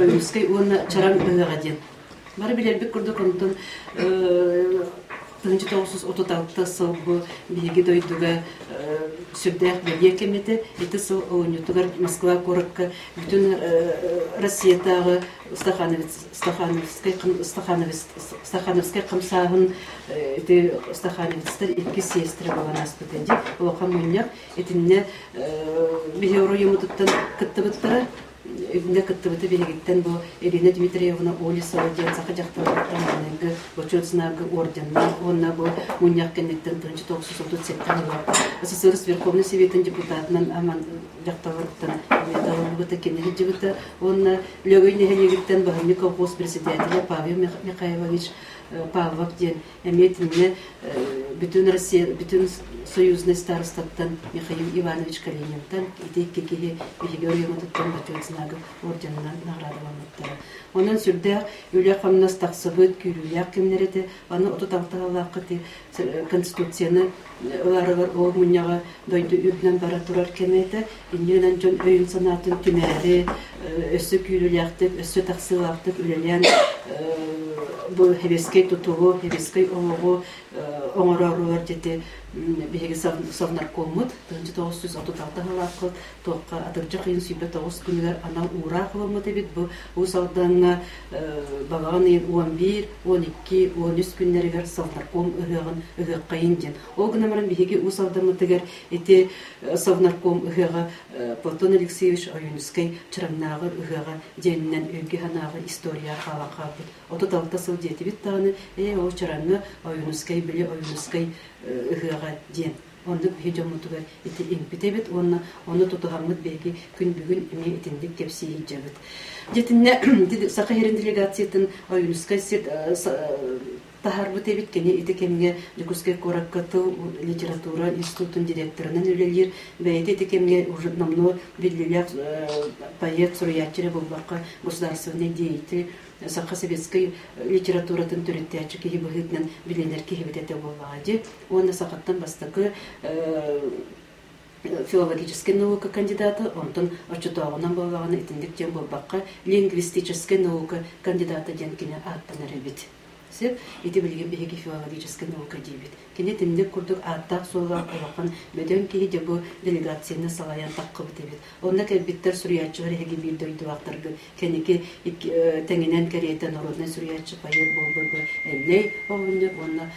Ойуунускай уонна Чараҥ ыһыаҕа диэн. Бары билэрбит курдук онтон 1936 сыл бу биһиги дойдуга сүрдээх бэлиэ кэм этэ. Ити сыл олунньутугар Москва куоракка бүтүн Россиятааҕы Стахановскай Стахановскай хамсааһын ити стахановецтар икки сиэстэрэ буолан ааспыта дии. Улахан мунньах итиннэ биһи оройуоммутуттан кыттыбыттара. Итиннэ кыттыбыта биһигиттэн бу Ирина Дмитриевна Олесова диэн саха дьахталларыттан маҥнайгы Бочуот знагы орденнаах уонна бу мунньах кэнниттэн 1937 сылга СССР Верховнай Советын депутатынан аман дьахталларыттан талыллыбыта кини сылдьыбыта уонна Лөгөй нэһилиэгиттэн Баһымньы колхоз председателэ Павел Михайлович Павлов диэн эмиэ итиннэ бүтүн Россия бүтүн союзнай старостаттан Михаил Иванович Калининтан ити икки киһи биһиги оройуоммутуттан Бочуот знагы орденынан наҕараадаламмыттара. Онон сүрдээх үлэ-хамнас тахсыбыт, күүрүүлээх кэмнэр этэ. Аны 36 сыллаахха Конституцияны ыларыгар ол мунньаҕа дойду үрдүнэн бара турар кэмэ этэ. Иннинэн дьон өйүн-санаатын түмээри, өссө күүрүүлээхтик, өссө тахсыылаахтык үлэлээн бу сэбиэскэй тутулу, сэбиэскэй олоҕу оҥороорулар дьити биһиги совнаркоммут 1936 сыллаахха туохха атырдьах ыйын 29 күнүгэр анал уураах ылыммыт эбит. Бу Уус Алдаҥҥа балаҕан ыйын 11, 12, 13 күннэригэр Совнарком ыһыаҕын ыһыаххайын диэн. Ол гынан баран биһиги Уус Алдаммытыгар ити Совнарком ыһыаҕа Платон Алексеевич Ойуунускай Чараҥнааҕы ыһыаҕа диэнинэн өйгө-санааҕа история хаалан хаалбыт. 36 сыл диэтибит даҕаны, ээ ол Чараҥҥа Ойуунускай били Ойуунускай ыһыаҕа диэн. Оннук биһи дьоммутугар ити иҥпит эбит уонна ону тутуһаммыт биһиги күн бүгүн эмиэ итинник кэпсии сылдьабыт. Дьэ итиннэ Саха сирин делегациятын Ойуунускай сир таһаарбыт эбит. Кини ити кэмҥэ Дьокуускай куоракка тыл литература институтун директорынан үлэлиир. Бэйэтэ ити кэмҥэ уже номнуо биллиилээх поэт, суруйааччы эрэ буолбакка, государственный деятель, саха советскай литературатын төрүттээччи киһи быһыытынан билинэр киһибит этэ буоллаҕа дии. Уонна сахаттан бастакы филологическай наука кандидата, онтон оччотооҕунан буоллаҕына итинник диэн буолбакка, лингвистическай наука кандидата диэн кини ааттанар эбит. Сөп, ити билигин биһиги филологическай наука диибит. Кини итинник курдук ааттаах-суоллаах улахан бөдөҥ киһи дьэ бу делегацияны салайан таххыбыт эбит. Онно кэлбиттэр суруйааччылар эһиги биир дойдулаахтаргыт кэнники тэҥинэн кэриэтэ народнай суруйааччы поэт буолбут бу Эллэй оҕонньор уонна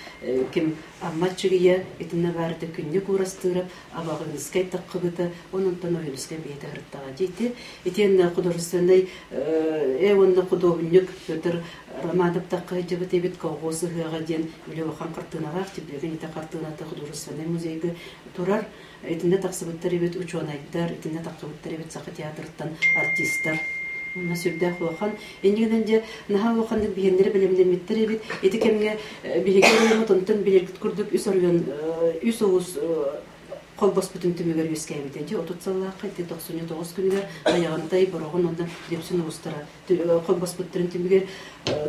ким Амма Аччыгыйа итиннэ баарыта Күннүк Уурастыырап Абаҕыыныскай таххыбыта онон Ойуунускай бэйэтэ ырыттаҕа диэти итиэннэ художественнай уонна худуоһунньук Петр Романов тахха сылдьыбыт эбит колхоз ыһыаҕа диэн үлэ улахан хартыыналаах тибилигин ити хартыыната художественнай музейга турар. Итиннэ тахсыбыттар эбит учуонайдар, итиннэ тахсыбыттар эбит Саха театрыттан артистар. Уонна сүрдээх улахан. Иннигинэн дьэ наһаа улаханнык биһиэннэри бэлэмнэммиттэр эбит. Ити кэмҥэ биһиги оройуоммут онтон билэргит курдук үс оройуон үс улуус холбоспутун түмүгэр үөскээбитэ. Дьэ 30 сыллаахха ити 99 күнүгэр Байаҕантай, Бороҕон уонна Дүпсүн улуустара холбоспуттарын түмүгэр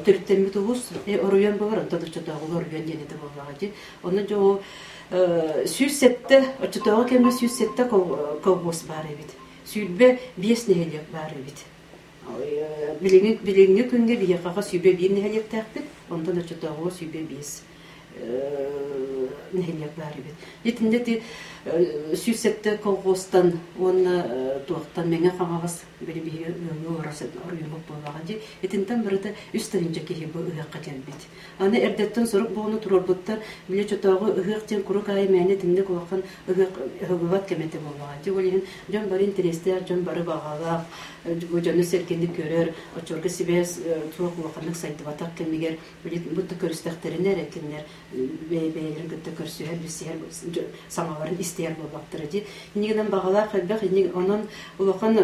төрүттэммит улуус оройуон буолар, онтон оччотооҕуга оройуон диэн этэ буоллаҕа дии. Онно дьэ ол 107 оччотооҕу кэмҥэ 107 колхоз баар эбит. 25 нэһилиэк баар эбит. Билиҥҥи билиҥҥи күҥҥэ биһиэхэҕэ 101 нэһилиэктээхпит, онтон оччотооҕуга 105 нэһилиэк баар эбит. Итиннэ ити 107 колхозтан уонна туохтан Мэҥэ Хаҥалас били биһиги ыаллыы олорор оройуоммут буоллаҕа дии. Итинтэн барыта 3 тыһыынча киһи бу ыһыахха кэлбит. Аны эрдэттэн сорук буолан туруорбуттар, били чотооҕу ыһыах диэн курук аайы мээнэ итинник улахан ыһыах ыһыллыбат кэмэ этэ буоллаҕа дии. Ол иһин дьон бары интэриэстээх, дьон бары баҕалаах, бу дьону-сэргэни көрөр, оччолорго сибээс туох улаханнык сайдыбатах кэмигэр били бу көрүстэхтэринэ эрэ кинилэр бэйэ-бэйэлэрин кытта көрсүһэр, билсиһэр, саҥаларын истиһэр буолбаттара дии. Иннигинэн баҕалаах элбэх, онон улахан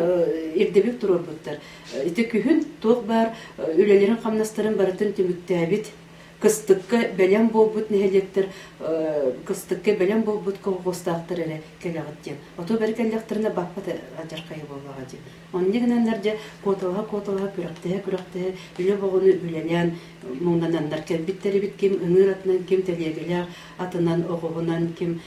ирдэбил туруорбуттар. Ити күһүн туох баар үлэлэрин-хамнастарын барытын түмүктээбит. кыстыкка бэлэм буолбут нэһилиэктэр кыстыкка бэлэм буолбут колхозтаахтар эрэ кэлэҕит диэн. Оту бэри кэллэхтэринэ баппат адьархайа буоллаҕа дии. Онньа гынаннар дьэ куоталаһа-куоталаһа, күрэхтэһэ-күрэхтэһэ үлэ боҕону үлэлээн муҥнананнар кэлбиттэр эбит ким ыҥыыр атынан, ким тэлиэгэлээх атынан, оҕуһунан, ким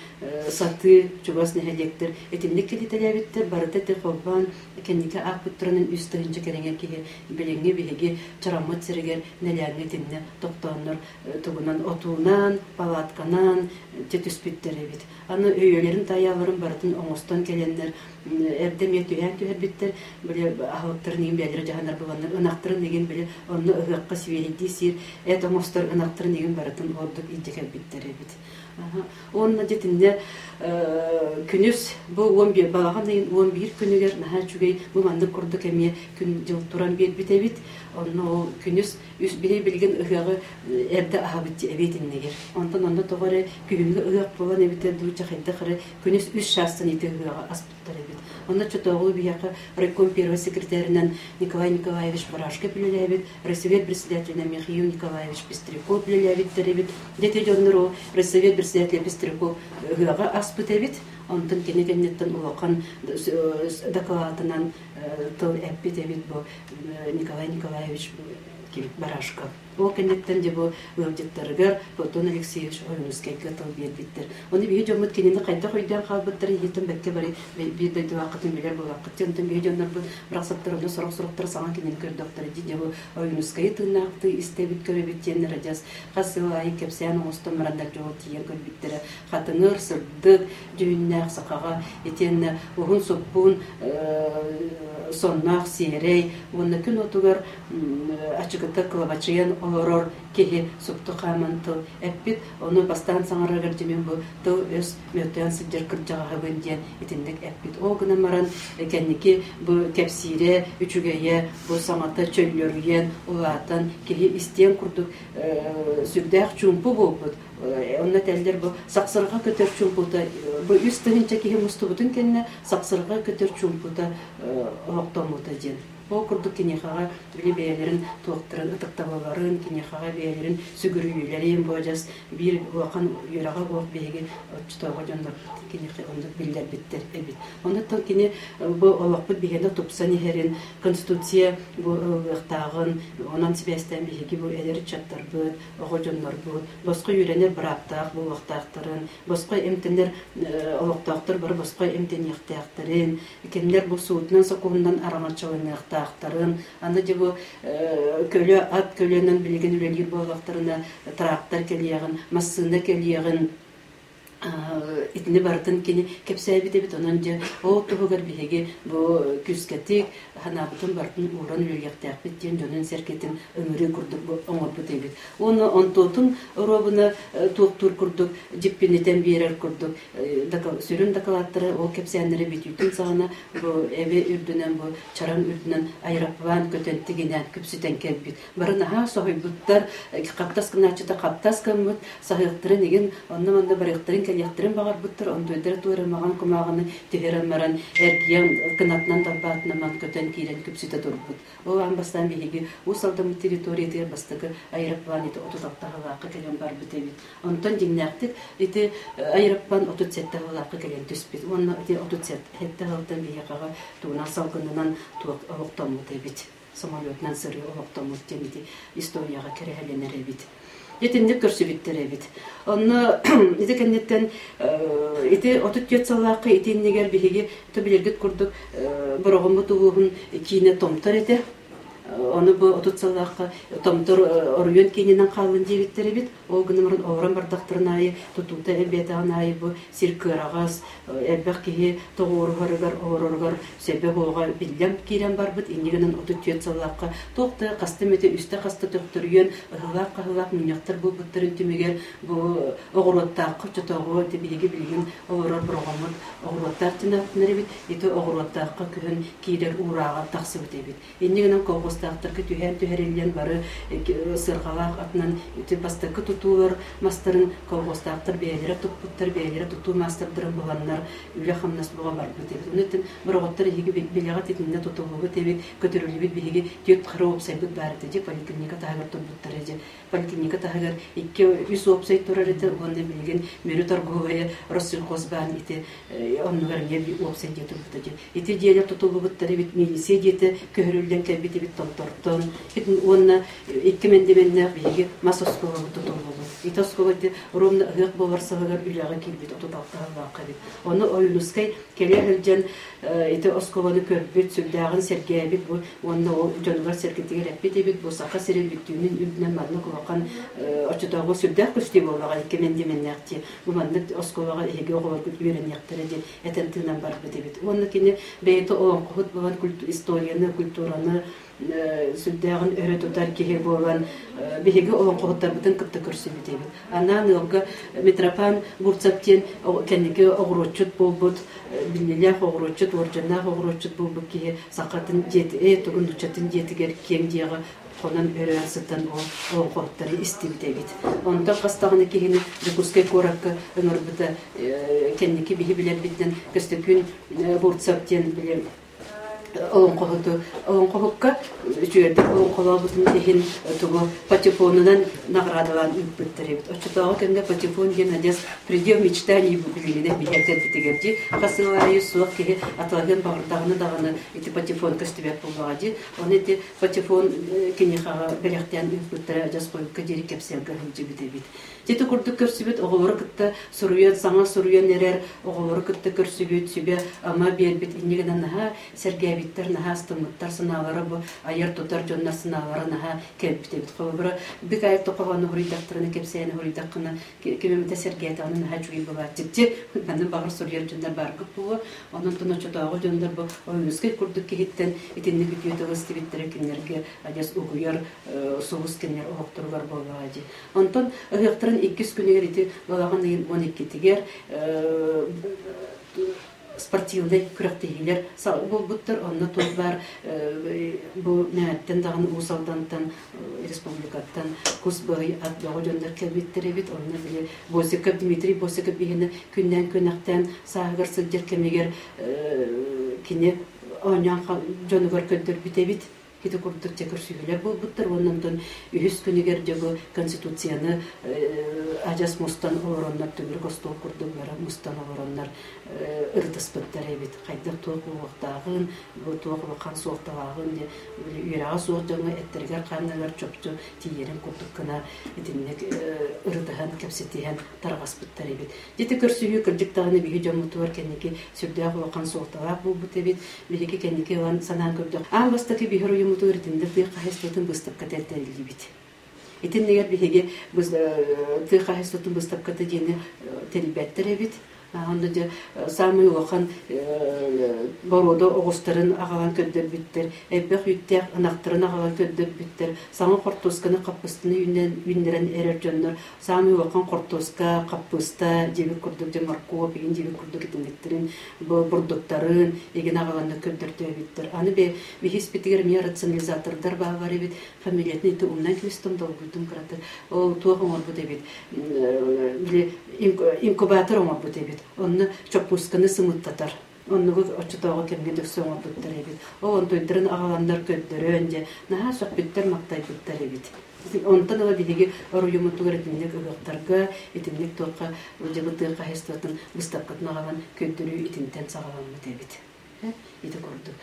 сатыы чугас нэһилиэктэр итинник кэлитэлээбиттэр барыта ити холбоон кэнники аахпыттарынан 3000 кэриҥэ киһи билиҥҥи биһиги Чараммыт сиригэр Нэлээҥҥэ итиннэ тохтооннор тугунан отуунан, палатканан дьэ түспүттэр эбит. Аны өйүөлэрин таайааларын барытын оҥостон кэлэннэр эрдэ эмиэ түһээн түһэрбиттэр, били аһылыктарын игин бэйэлэрэ дьаһанар буоланнар ынахтарын игин били онно ыһыахха сибиэһэйдии сиир эт оҥостор ынахтарын игин барытын ордук илдьэ кэлбиттэр эбит. Уонна дьэ итиннэ күнүс бу 11 балаҕан ыйын 11 күнүгэр наһаа үчүгэй бу маннык курдук эмиэ күн-дьыл туран биэрбит эбит. Онно ол күнүс үс биһи билигин ыһыаҕы эрдэ аһабыт эбиэт иннигэр. Онтон онно тоҕо эрэ күһүҥҥү ыһыах буолан эбитэ дуу, хайдах эрэ күнүс үс чаастан ити ыһыаҕы аспыттар эбит. Онно чотооҕу биһиэхэ райком первый секретарынан Николай Николаевич Барашков үлэлээбит, райсовет председателинэн Михаил Николаевич Пестряков үлэлээбиттэр эбит. Дьэ дьоннор ол райсовет председателя Пестряков ыһыаҕы аспыт эбит. Онтон кини кэнниттэн улахан дакылаатынан тыл эппит эбит бу Николай Николаевич Барашков. Ол кэнниттэн дьэ бу ыалдьыттарыгар Платон Алексеевич Ойуунускайга тыл биэрбиттэр. Ону биһи дьоммут кинини хайдах өйдөөн хаалбыттар иһиттэн бэккэ бары биир дойдулааххытын билэр буолааххыт. Онтон биһи дьоннорбут барахсаттар онно сорох-сорохтор саҥа кинини көрдөхтөрө дии. Дьэ бу Ойуунускайы тыыннаахтыы истэбит, көрөбүт диэн радиас хас сыл аайы кэпсээн оҥостон бараннар дьол тиийэн көрбүттэрэ. Хатыҥыр, сырдык дьүһүннээх сахаҕа итиэннэ уһун суппуун сонноох сиэрэй уонна күн отугар ачыкыта кылабачыйан олорор киһи супту хааман тыл эппит, ону бастаан саҥарарыгар дьимин бу тыл-өс мөлтөөн сылдьар кырдьаҕаһыбын диэн итинник эппит. Ол гынан баран кэнники бу кэпсиирэ үчүгэйэ, бу саҥата чөллөрүйэн, улаатан киһи истиэн курдук сүрдээх чуумпу буолбут. Онно этэллэр бу сахсырҕа көтөр чуумпута бу 3000 киһи мустубутун кэннэ сахсырҕа көтөр чуумпута олохтоммута диэн. Ол курдук киниэхэҕэ били бэйэлэрин туохтарын ытыктабылларын, киниэхэҕэ бэйэлэрин сүгүрүйүүлэрин бу адьас биир улахан үөрэҕэ суох биһиги оччотооҕу дьоннорбут киниэхэ оннук биллэрбиттэр эбит. Онуттан кини бу олохпут биһиэнэ тупсан иһэрин, Конституция бу ылыллыахтааҕын, онон сибээстээн биһиги бу эдэр ыччаттарбыт, оҕо дьоннорбут босхо үөрэнэр бырааптаах буолуохтаахтарын, босхо эмтэнэр олохтоохтор бары босхо эмтэниэхтээхтэрин, кинилэр бу суутунан-сокуонунан араҥаччыланыахтаахтарын, аны дьэ бу көлө ат көлөнөн билигин үлэлиир буоллахтарына трактор кэлиэҕин, массыына кэлиэҕин итини барытын кини кэпсээбит эбит. Онон дьэ ол туһугар биһиги бу күүскэтик санаабытын барытын ууран үлэлиэхтээхпит диэн дьонун сэргэтин ыҥырыы курдук оҥорбут эбит. Уонна онтуотун оруобуна туохтуур курдук дьиппинитэн биэрэр курдук сүрүн дакылааттары ол кэпсээннэри бүтүүтүн саҕана бу эбэ үрдүнэн бу чараҥ үрдүнэн айраппаан көтөн тигинээн күпсүтэн кэлбит. Бары наһаа соһуйбуттар, хаптас гынааччыта хаптас гыммыт, саһыахтарын игин онно-манна барыахтарын кэлиэхтэрин баҕарбыттар, онтуйдара туора маҕан кумааҕыны түһэрэн баран эргийэн кынатынан далбаатынан көтөн киирэн күпсүтэ турбут. Ол аан бастаан биһиги Уус Алдаммыт территориятыгар бастакы аэроплан ити 36 сыллаахха кэлэн барбыт эбит. Онтон дьиҥнээхтик ити аэроплан 37 сыллаахха кэлэн түспүт. Уонна ити 37 сылтан биһиэхэҕэ тугунан салгынынан туох олохтоммут эбит. Самолетунан сырыы олохтоммут диэн ити историяҕа кэрэһэлэнэр эбит. Итинник көрсүбүттэр эбит. Онно ити кэнниттэн ити 34 сыллаахха ити иннигэр биһиги то билэргит курдук Бороҕоммут улууһун киинэ Томтор этэ. Ону бу 30 сыллаахха Томтор оройуон киининэн хааллын диэбиттэр эбит. Ол гынан баран олорон бардахтарын аайы тутуута элбээтэҕин аайы бу сир кыараҕас, элбэх киһи тоҕуоруһарыгар, олороругар сөбө буоҕа биллэн киирэн барбыт. Инньэ гынан 34 сыллаахха туох да хаста эмэтэ үстэ-хаста төхтөрүйэн ыһыылаах-хаһыылаах мунньахтар буолбуттарын түмүгэр бу оҕуруоттаахха оччотооҕу ити биһиги билигин олорор бороҕоммут оҕуруоттаах диэн ааттанар эбит. Ити оҕуруоттаахха күһүн киирэр уурааҕа тахсыбыт эбит. Инньэ гынан колхозтар Колхозтаахтарга түһээн түһэриллэн бары сыарҕалаах атынан ити бастакы тутуулар мастарын колхозтаахтар бэйэлэрэ туппуттар, бэйэлэрэ тутуу маастардарын буланнар үлэ-хамнас буола барбыт эбит. Онон бороҕоттор эһиги билэҕит итиннэ тутуллубут эбит, көтүрүллүбүт биһиги түөрт хара уопсайбыт баар этэ дьэ поликлиника таһыгар турбуттара дьэ. Поликлиника таһыгар икки үс уопсай турар этэ уонна билигин Мүрү торговая Россельхозбаан ити оннугар эмиэ уопсай дьиэ турбута дьэ. Ити дьиэлэр тутуллубуттар эбит, милиция дьиэтэ көһөрүллэн кэлбит эбит Томтортон. Уонна икки мэндимэннээх биһиги мас оскуолабыт тутуллубут. Ити оскуола ити ровно ыһыах буолар сылыгар үлэҕэ киирбит 36 сыллаахха эбит. Ону Ойуунускай кэлэ сылдьан ити оскуоланы көрбүт, сүрдээҕин сэргээбит бу уонна ол дьонугар-сэргэтигэр эппит эбит бу Саха сирин бүттүүнүн үрдүнэн маннык улахан оччотооҕу сүрдээх көстүү буоллаҕа икки мэндиэмэннээх дии бу маннык оскуолаҕа эһиги оҕолоргут үөрэниэхтэрэ диэн этэн тыынан барбыт эбит. Уонна кини бэйэтэ олоҥхоһут буолан историяны, культураны сүрдээҕин өрө тутар киһи буолан биһиги олоҥхоһуттарбытын кытта көрсүбүт эбит. Анаан ыалга Митрофан Бурцев диэн кэнники оҕуруотчут буолбут, биллилээх оҕуруотчут, уордьаннаах оҕуруотчут буолбут киһи сахатын дьиэти, тугун нууччатын дьиэтигэр киэҥ дьиэҕэ хонон өрөөн сытан ол олоҥхоһуттары истибит эбит. Онтон хас даҕаны киһини Дьокуускай куоракка ыҥырбыта кэнники биһи билэрбитинэн Көстөкүүн Бурцев диэн били олоҥхоһуту олоҥхоһукка үчүгэйдик олоҥхолообутун иһин тугу патефонунан наҕараадалаан ыыппыттар эбит. Оччотооҕу кэмҥэ патефон диэн адьас предел мечтаний билигинэн биһиэтэрбитигэр дии хас сыл аайы суох киһи атылаһыан баҕардаҕына даҕаны ити патефон көстүбэт буоллаҕа дии. Ону ити патефон киниэхэҕэ бэлэхтээн ыыппыттара адьас хойукка диэри кэпсэлгэ сылдьыбыт эбит. Ити курдук көрсүбүт оҕолору кытта суруйан, саҥа суруйан эрэр оҕолору кытта көрсүбүт, сүбэ-ама биэрбит инньэ гынан наһаа сэргээбиттэр, наһаа астыммыттар санаалара бу айар-тутар дьоннор санаалара наһаа кэлбит эбит. Холобура, бүк айта хоһоону суруйдахтарына, кэпсээни суруйдаххына, ким эмитэ сэргээтэҕинэ наһаа үчүгэй буолааччы. Манна баҕар суруйар дьоннор бааргыт буолуо. Онон оччотооҕу дьоннор бу Ойуунускай курдук киһиттэн итинник үтүө тыл истибиттэрэ кинилэргэ адьас угуйар сулус кинилэр олохторугар буоллаҕа дии. Онтон ыһыахтарын иккис күнүгэр ити балаҕан ыйын 12-тигэр спортивнай күрэхтэһиилэр буолбуттар. Онно туох баар бу Мэҥэттэн даҕаны Уус Алдантан, республикаттан кус быһый ат бөҕө дьоннор кэлбиттэр эбит. Онно били Босиков Дмитрий Босиков биһини күннээн-күнэхтээн сааһыгар сылдьар кэмигэр кини оонньоон дьонугар көрдөрбүт эбит. Ити курдук дьэ көрсүһүүлэр буолбуттар уонна онтон үһүс күнүгэр дьэ бу Конституцияны адьас мустан олороннор төгүрүк остуол курдук бары мустан олороннор ырытыспыттар эбит. Хайдах туох буолуохтааҕын, бу туох улахан суолталааҕын дьэ үөрэҕэ суох дьоҥҥо эттэригэр-хааннарыгар чопчу тиийэрин курдук гына итинник ырытыһан, кэпсэтиһэн тарҕаспыттар эбит. Дьэ ити көрсүһүү кырдьык даҕаны биһи дьоммутугар кэнники сүрдээх улахан суолталаах буолбут эбит. Биһиги кэнники ылан санаан көрдөх. Аан бастакы биһи оройуоммутугар итиннэ тыа хаһаайыстыбатын быыстапката тэриллибит. Итиннигэр биһиги тыа хаһаайыстыбатын быыстапката диэни тэрийбэттэр эбит. Онно дьэ саамай улахан боруода оҕустарын аҕалан көрдөрбүттэр, элбэх үүттээх ынахтарын аҕалан көрдөрбүттэр, саҥа хортуосканы хаппыстаны үүннэрэн эрэр дьоннор саамай улахан хортуоска, хаппыыста диэбит курдук дьэ моркуоп игин диэбит курдук итинниктэрин бурдуктарын игин аҕаланна көрдөртөөбүттэр. Аны биһи испитигэр эмиэ рационализатордар бааллар эбит. Фамилиятын ити умнан кэбистим, долгуйдум кыраты. Ол туох оҥорбут эбит? Били инкубатор оҥорбут эбит. Онно чоппуусканы сымыттатар. Оннугу оччотооҕу кэмҥэ дөксө оҥорбуттар эбит. Ол онтуйдарын аҕаланнар көрдөрөн дьэ наһаа сөхпүттэр-махтайбыттар эбит. Онтон ыла биһиги оройуоммутугар итинник ыһыахтарга, итинник туохха дьыбытыы хаһаайыстыбатын быыстапкатын аҕалан көрдөрүү итинтэн саҕаламмыт эбит. Ити курдук.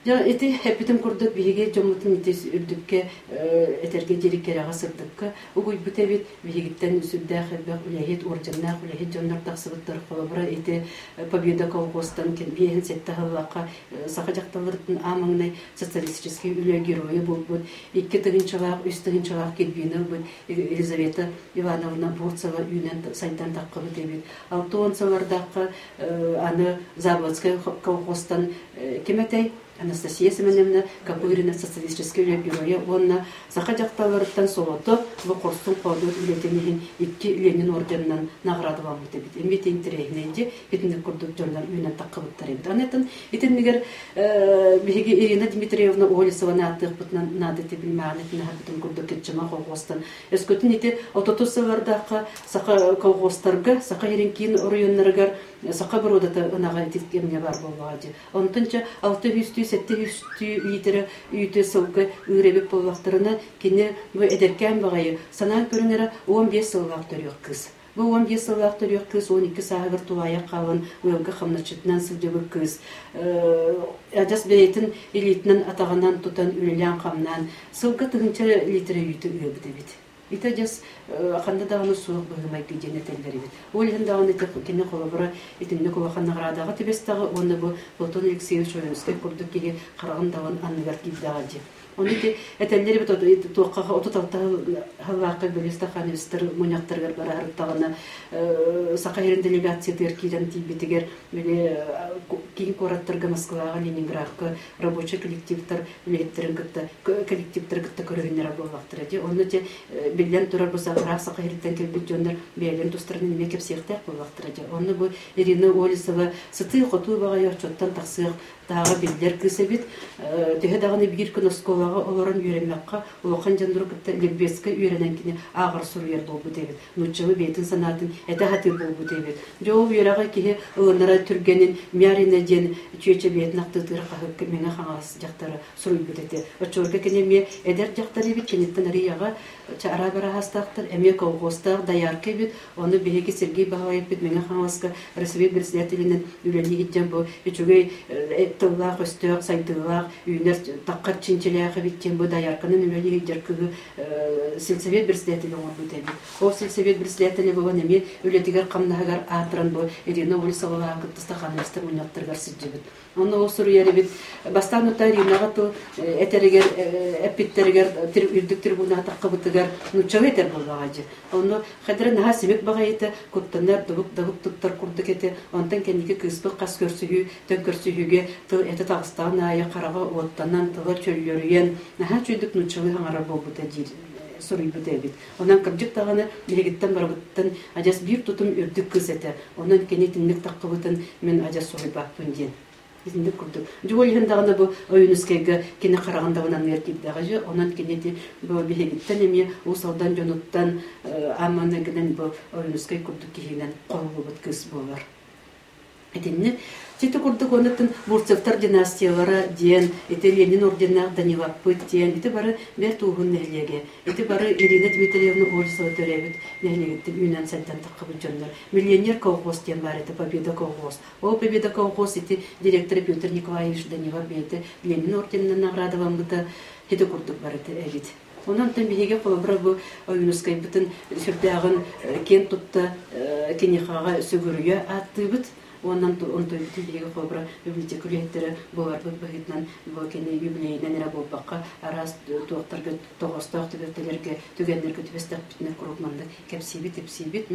Дьэ, ити эппитим курдук биһиги дьоммутун ити үрдүккэ этэргэ диэри кэрэҕэ сырдыкка угуйбут эбит. Биһигиттэн сүрдээх элбэх үлэһит, уордьаннаах үлэһит дьоннор тахсыбыттар. Холобура, ити Победа колхозтан 57 сыллаахха саха дьахталларыттан аан маҥнай социалистическай үлэ геройа буолбут, икки тыһыынчалаах, үс тыһыынчалаах кирбиини ылбыт Елизавета Ивановна Бурцева үүнэн сайдан таххыбыт эбит. 60 сыллардаахха аны Заводскай колхозтан ким этэй? Анастасия Семеновна Копырина социалистическай үлэ геройа уонна саха дьахталларыттан солото бу хорсун хоодуот үлэтин иһин икки Ленин орденынан наҕараадаламмыт эбит. Эмиэ интэриэһинэй дии итинник курдук дьоннор үүнэн таххыбыттар эбит. Аны итиннигэр биһиги Ирина Дмитриевна Олесованы ааттыахпытынан наада билмэҕин этин курдук киччима колхуостан өскөтүн ити отутус сыллардаахха саха колхуостарга саха иһин киин оройуоннарыгар саха боруодата ынаҕа ити кэмҥэ баар буоллаҕа дии. Онтон чэ 600-түү 700-түү лиитэрэ үүтү сылга ыыр эбит буоллахтарына, кини бу эдэркээн баҕайы санаан көрүҥ эрэ 15 сыллаах төрүөх кыыс. Бу 15 сыллаах төрүөх кыыс 12 сааһыгар тулаайах хаалан ыалга хамначчытынан сылдьыбыт кыыс адьас бэйэтин илиитинэн атаҕынан тутан үлэлээн-хамнаан сылга тыһыынча лиитэрэ үүтү ыабыт эбит. Ити адьас ханна даҕаны суох быһыы-майгы диэн этэллэр эбит. Ол иһин даҕаны ити кини холобура итинник улахан наҕараадаҕа түбэстэҕэ уонна бу Платон Алексеевич Ойуунускай курдук киһи хараҕын даҕан анныгар киирдэҕэ дии. Ону ити этэллэр эбит туохха 36 сыллаахха Бөлүс Стахановецтар мунньахтарыгар бара сырыттаҕына Саха сирин делегациятыгар киирэн тиийбитигэр били киин куораттарга Москваҕа, Ленинградка рабочай коллективтар үлэһиттэрин кытта коллективтары кытта көрүһүннэрэр буоллахтара дии. Онно те биллэн турар бу ыраах саха сириттэн кэлбит дьоннор бэйэлэрин тустарынан эмиэ кэпсиэхтээх буоллахтара дии. Онно бу Ирина Олесова сытыы-хотуу баҕайы оччоттон тахсыах тааҕа биллэр кыыс эбит. Төһө даҕаны биир күн оскуолаҕа олорон үөрэммэххэ улахан дьоннору кытта ликбезка үөрэнэн кини ааҕар суруйар буолбут эбит. Нууччалыы бэйэтин санаатын этэ сатыыр буолбут эбит. Дьэ ол үөрэҕи киһи ылынара түргэнин Мярина диэн чүөчэ бэйэтин ахтыытыгар хаһыакка Мэҥэ Хаҥалас дьахтара суруйбут этэ. Оччолорго кини эмиэ эдэр дьахтар эбит, киниттэн арыйаҕа араа бараһаастаахтар, эмиэ колхозтаах доярка эбит. Ону биһиги Сергей Баһылайаппыт Мэҥэ Хаҥаласка Россия председателинэн үлэлии сылдьан бу үчүгэй тыллаах-өстөөх, сайдыылаах, үүнэр таххар чинчилээх эбит диэн бу доярканан үлэлии сылдьар кыһы сельсовет председателэ оҥорбут эбит. Ол сельсовет председателэ буолан эмиэ үлэтигэр-хамнаһыгар аатыран бу Ирина Олесовалаах кытта стахановецтар мунньахтарыгар сылдьыбыт. Онно ол суруйар эбит. Бастаан утаа Иринаҕа тыл этэригэр, эппиттэригэр үрдүк трибунаҕа таххыбытыгар нууччалыы этэр буоллаҕа дии. Онно хадара наһаа симик баҕайыта, куттанар, дубук-дабык туттар курдук этэ. Онтон кэнники кыыспыт хас көрсүһүү, төн көрсүһүүгэ тыл этэ таҕыстаҕын аайы хараҕа уоттанан, тыла чөллөрүйэн, наһаа үчүгэйдик нууччалыы саҥарар буолбута диир суруйбут эбит. Онон кырдьык даҕаны биһигиттэн барыбыттан адьас биир тутум үрдүк кыыс этэ. Онон кини итинник таххыбытын мин адьас суруйбаппын диэн. Итинник курдук. Дьэ ол иһин даҕаны бу Ойуунускайга кини хараҕын даҕаны анныгар киирдэҕэ дьэ. Онон кини ити бу биһигиттэн эмиэ Уус Алдан дьонуттан аан бу Ойуунускай курдук киһинэн хоһуллубут кыыс буолар. Итинник сити курдук онуттан Бурцевтар династиялара диэн, ити Ленин орденнаах Данилаппыт диэн, ити бары бэрт ууһун нэһилиэгэ. Ити бары Ирина Дмитриевна Олесова төрөөбүт нэһилиэгиттэн үүнэн сайдан таххыбыт дьоннор. Миллионер колхоз диэн баар этэ, Победа колхоз. Ол Победа колхоз ити директора Петр Николаевич Данилов бэйэтэ Ленин орденынан наградаламмыта ити курдук барыта эбит. Онон биһиги холобура бу Ойуунускайбытын сүрдээҕин киэн тутта киниэхэҕэ сүгүрүйэ ааттыыбыт. Уонна онтуйбутун биһиги холобура библиотека үлэһиттэрэ буоларбыт быһыытынан бу кини юбилейынан эрэ буолбакка араас туохтарга тоҕоостоох түбэлтэлэргэ түгэннэргэ түбэстэхпитинэ куруук маннык кэпсиибит, ипсиибит.